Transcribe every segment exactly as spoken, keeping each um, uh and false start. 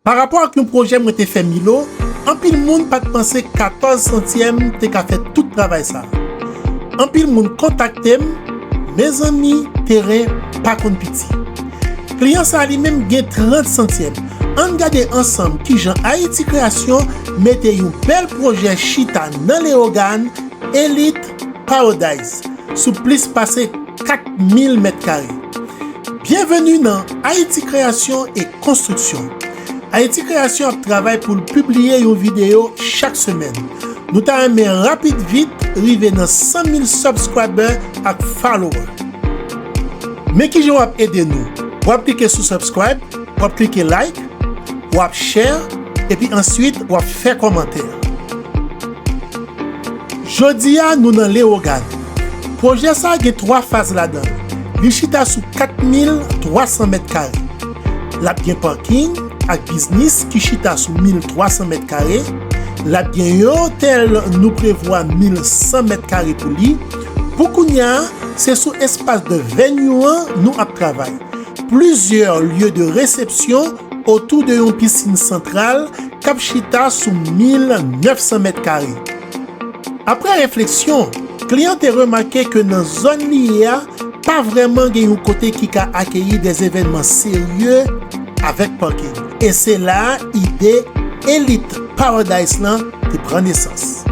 Pa rapò ak yon pwojè mwen te fè Milo, anpil moun pa t panse katòz santyèm te ka fè tout travay sa a. Anpil moun kontakte m, mezanmi, teren pa konn piti. Kliyan sa a li menm gen trant santyèm. Ann gade ansanm kijan Ayiti Kreyasyon mete yon bèl pwojè chita nan Leyogàn, Elite Paradise, sou plis pase kat mil mèt kare. Byenveni nan Ayiti Kreyasyon e Konstriksyon. Ayiti Kreyasyon ap travay pou l pibliye yon videyo chak semèn. Nou ta renmen rapid vit rive nan san mil subscriber ak follower. Men kijan w ap ede nou. W ap klike sou subscribe, w ap klike like, w ap share, epi answit w ap fè kòmantè. Jodi a, nou nan Leyogàn. Pwojè sa a gen twa faz ladan l. Li chita sou kat mil twa san mèt kare. L ap gen pakin ak biznis ki chita sou mil twa san mèt kare. L ap gen yon otèl nou prevwa mil san mèt kare pou li. Pou kounye a, se sou espas de venue an nou ap travay. Plizyè lye de resepsyon otou de yon pisin santral k ap chita sou mil nèf san mèt kare. Apre refleksyon, kliyan te remake ke nan zòn li ye a, pa vrèman gen yon kote ki ka akeyi de evènman serye avèk pakin. E se la a ide Elite Paradise lan te pran nesans.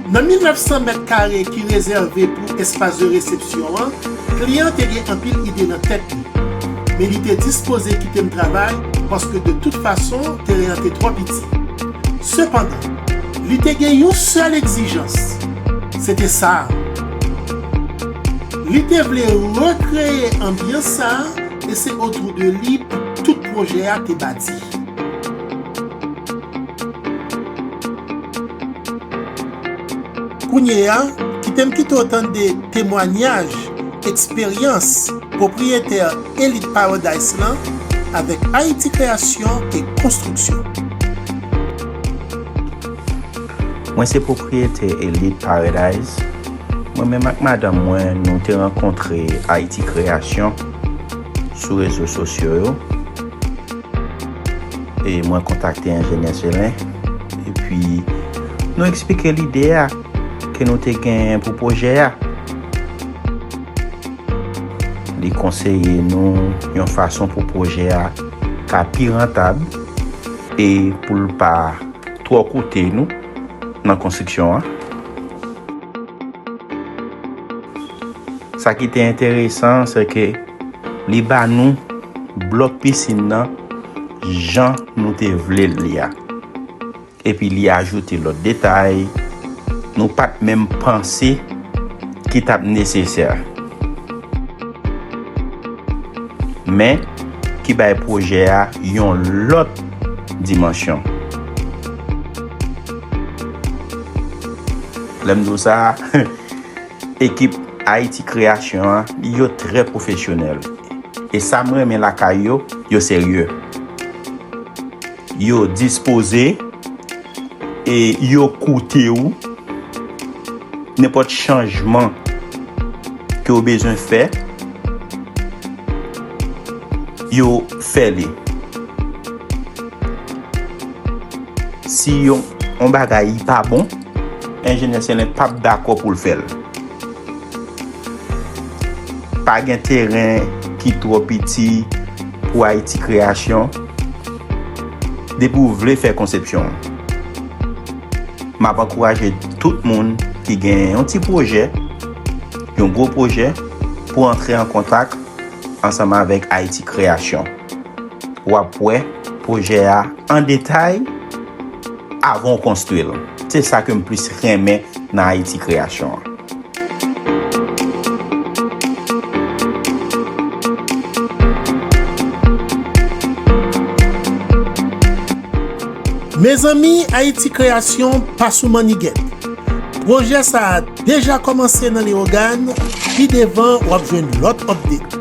Nan mil nèf san mèt kare ki rezève pou espas de resepsyon an, kliyan te gen anpil ide nan tèt li. Men li te dispoze kite m travay paske de tout fason, teren an te twò piti. Sepandan, li te gen yon sèl egzijans. Se te sa a. Li te vle rekreye anbyans sa a e se otou de li pou tout pwojè a te bati. Kounye a, kite m kite w tande temwanyaj, eksperyans pwopriyetè Elite Paradise lan avèk Ayiti Kreyasyon e Konstriksyon. Mwen se pwopriyetè Elite Paradise. Mwen menm ak madanm mwen, nou te rankontre Ayiti Kreyasyon sou rezo sosyo yo. E mwen kontakte enjenyè Selen, epi nou eksplike lide a ke nou te genyen pou pwojè a. Li konseye nou yon fason pou pwojè a ka pi rantab e pou l pa twò koute nou nan konstriksyon an. Sa ki te enteresan, se ke li ba nou blòk pisin nan jan nou te vle l li a. Epi li ajoute lòt detay nou pa t menm panse ki t ap nesesè, men ki bay pwojè a yon lòt dimansyon. Lè m di w sa, ekip Ayiti Kreyasyon an, yo trè pwofesyonèl. E sa m renmen lakay yo, yo serye. Yo dispoze e yo koute w. Nenpòt chanjman ke w bezwen fè, yo fè li. Si yon, yon bagay pa bon, enjenyè Selen p ap dakò pou l fè l. Pa gen teren ki twò piti pou Ayiti Kreyasyon. Depi w vle fè konsepsyon w, m ap ankouraje tout moun ki gen yon ti pwojè, yon gwo pwojè, pou antre an kontak ansanm avèk Ayiti Kreyasyon. W ap wè pwojè a an detay avan w konstwi l. Se sa ke m plis renmen nan Ayiti Kreyasyon an. Mezanmi, Ayiti Kreyasyon pa sou mannigèt. Pwojè sa a deja kòmanse nan Leyogàn, pi devan w ap jwenn lòt update.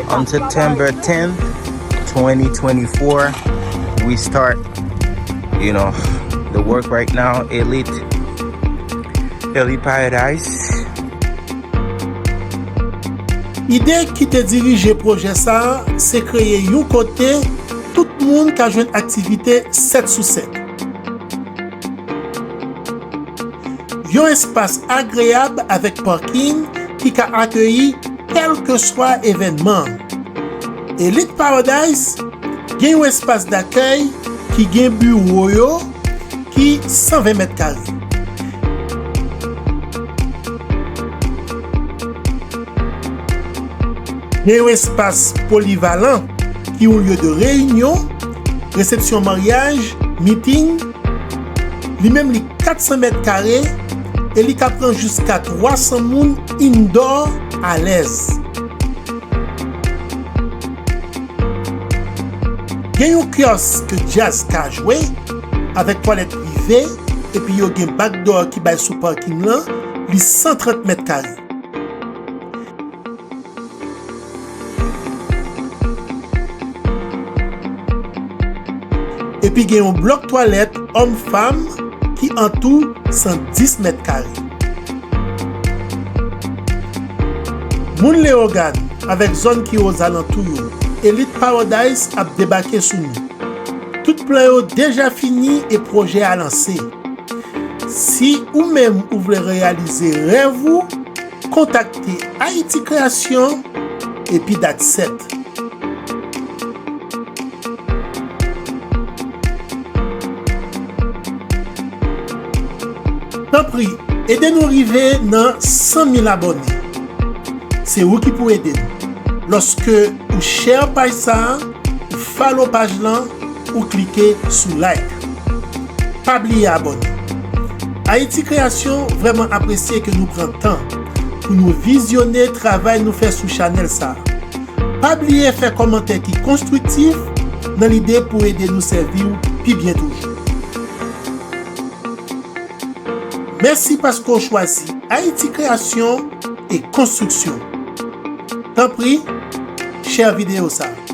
On September tenth, twenty twenty-four, we start, you know, the work right now, Elite, Elite Paradise. Ide ki te dirije pwojè sa a se kreye yon kote tout moun ka jwenn aktivite sèt sou sèt. Yon espas agreyab avèk pakin ki ka akeyi kèlkeswa evènman. Elite Paradise gen yon espas dakèy ki gen biwo yo ki san ven mèt kare. Gen yon espas polivalan ki yon lye de reyinyon, resepsyon maryaj, miting. Li menm li kat san mèt kare e li ka pran jiska twa san moun indoor alèz. Gen yon kiosk djaz ka jwe, avèk twalèt prive, epi yo gen backdoor ki bay sou pakin lan, li san trant mèt kare. Epi gen yon blòk twalèt òm fanm ki an tou san dis mèt kare. Moun Leyogàn avèk zòn ki ozalantou yo, Elite Paradise ap debake sou nou. Tout plan yo deja fini e pwojè a lanse. Si ou menm ou vle reyalize rèv ou, kontakte Ayiti Kreyasyon epi dat sèt. Tanpri, ede nou rive nan san mil abòne. Se ou ki pou ede nou. Lòske ou share paj sa a, ou follow paj lan, ou klike sou like. Pa bliye abòne. Ayiti Kreyasyon vrèman apresye ke nou pran tan pou nou vizyone travay nou fè sou chanèl sa a. Pa bliye fè kòmantè ki konstriktif nan lide pou ede nou sèvi w pi byen toujou. Mèsi paske w chwazi Ayiti Kreyasyon e Konstriksyon. Tanpri, share videyo sa a.